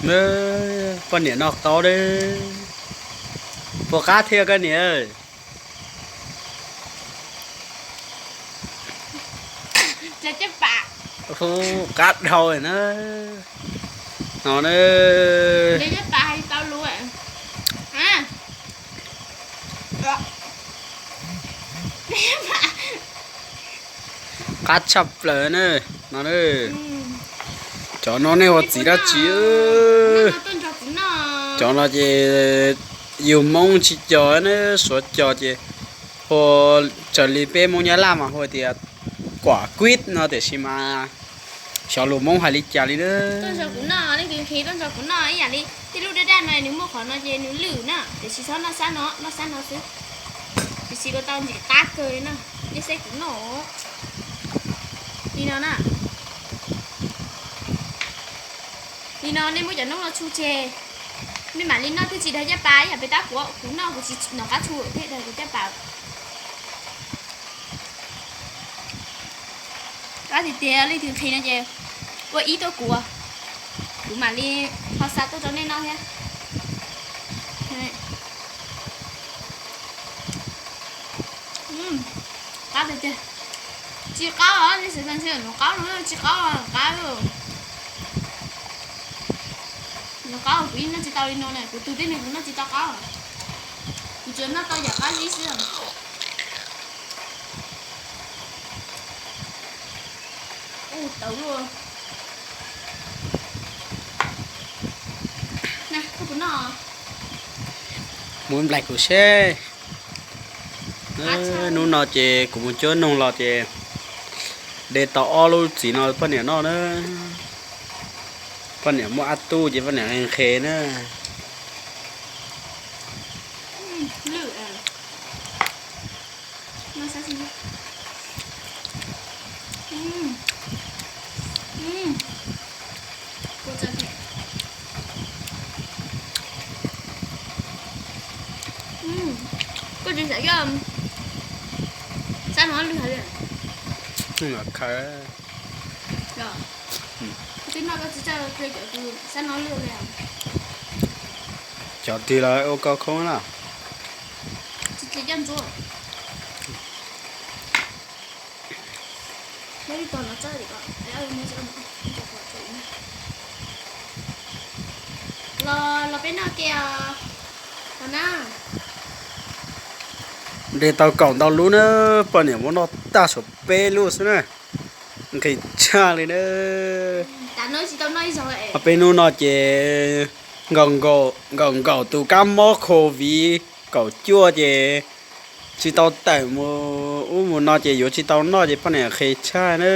Poj niam noj qaub dab. Puas qab thiab koj niam? Qab dhau na. No na. Qab tshaj plaws na. No na. Cov no nej ua txiv dab tsi? Cov no ces yus Hmoob tsis cog na, Suav cog ces hu, raws li peb Hmoob Nyab Laj mas hu tias kuam kuib no, tiam sis mas xyov lus Hmoob hais li cas li na. Tuaj nrog kuv noj, leej twg nqhis tuaj nrog kuv noj ib yam li tej lub daj daj no nws muaj qhov no ces nws lwj na, tiam sis txhob noj sab no, noj sab no xwb. Tiam sis kuv tau ntxim qab kawg li na, nej saib kuv noj li no na. Li no nej muab cov noob no tshu tseg, nej mam li noj thiaj tsis dag caj pas ib yam peb tab kuv, kuv noj kuv tsis nov qab tshu thiab dag kuv caj pas. Qab tiag tiag, leej twg nqhis no ces ua ib tuaj kuv, kuv mam li ho xa tuaj rau nej noj thiab. Qab tiag tiag. Tsis qaub os, nej xav tias ntshe nws qaub no, tsis qaub, qab. Nws qaub kuv yeej noj tsis tau li no na, kuv tus tib neeg kuv noj tsis tau qaub. Kuv tsuas noj tau yam qab zib xwb. Ub, tawv luaj. Mus nplaim kuv seb. Hnub no ces kuv mus cuab noog los ces de tau ob lub txiv no poj niam noj na. Poj niam muaj ob tug ces poj niam nqhis na. Koj tsis xav coj sab no lwj heev li? Twb noj koj tsis coj cov sab no lwj li. Cov twg los ua koj khoob na. Tsis coj ntsuab. Los peb noj ke os na. De tau kaum ntau lub na, poj niam muab noj tag saum peb lub xwb na. Nqhis tshaj li na. Peb hnub no ces nkaum nkaum tus kab mob covid kaum cuaj ces tsis tau tawm mus ub mus no ces yuav tsis tau noj ces poj niam nqhis tshaj na.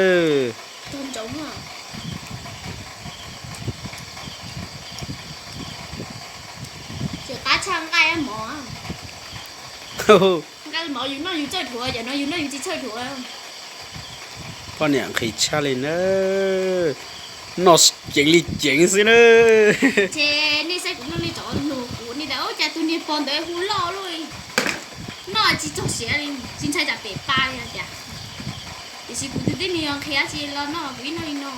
Poj niam nqhis tshaj li na. Noj ceev li ceev xwb na. Ces nej saib kuv noj nej tov nug kuv, nej tias cas tus niag pog ntawd hu loj luj, noj tsis txog siav li, tsis ntshai tsam pem pa li no tias. Tiam sis kuv tus tib neeg nqhis dab tsi los noj kuv ib noj li no,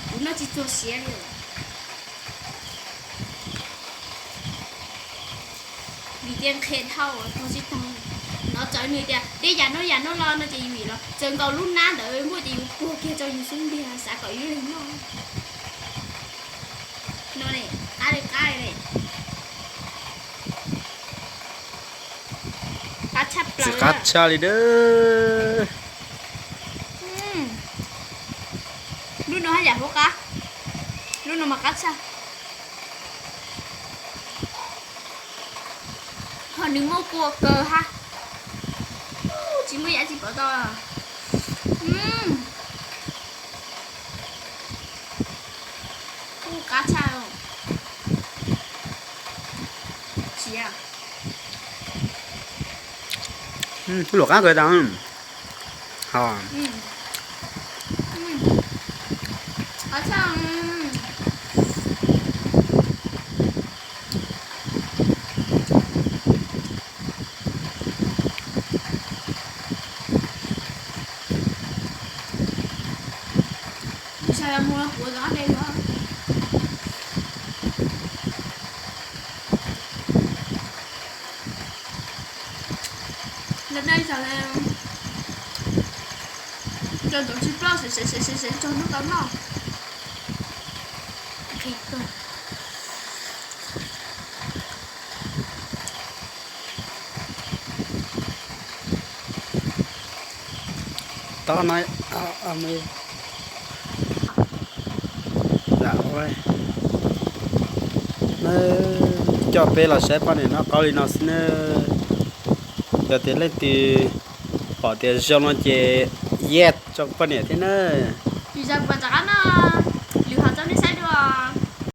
kuv noj tsis txog siav li. Vim tias nqhis dhau txog tsis taus. Nov txawv nws tias de yam no yam no los no ces yus vim los txawv nkaus lub nab ntawd nkuaj ces yus puag kiag rau yus xub ntiag xav kom ib leeg noj. No ne, qab li qab li ne. Qab tshaj plaws, qab tshaj li dab. Lub no haj yam huv qab, lub no mas qab tshaj. Ho nws muaj kua kaw hab. Tsis muaj yam tsis pom tau. Kuj qab tshaj. Tsis, luam qab kawg tas. Mus rau qab de os. Cov ntawd tsis ploj, sev sev sev sev txog hnub tau noj. Tod no, coj peb los saib poj niam noj qaub li no xwb na. Yog tias leej twg pom tias zoo no ces yes rau poj niam thiab na. Tsis zoo puas rov qab noj, lwm hom rau nej saib dua.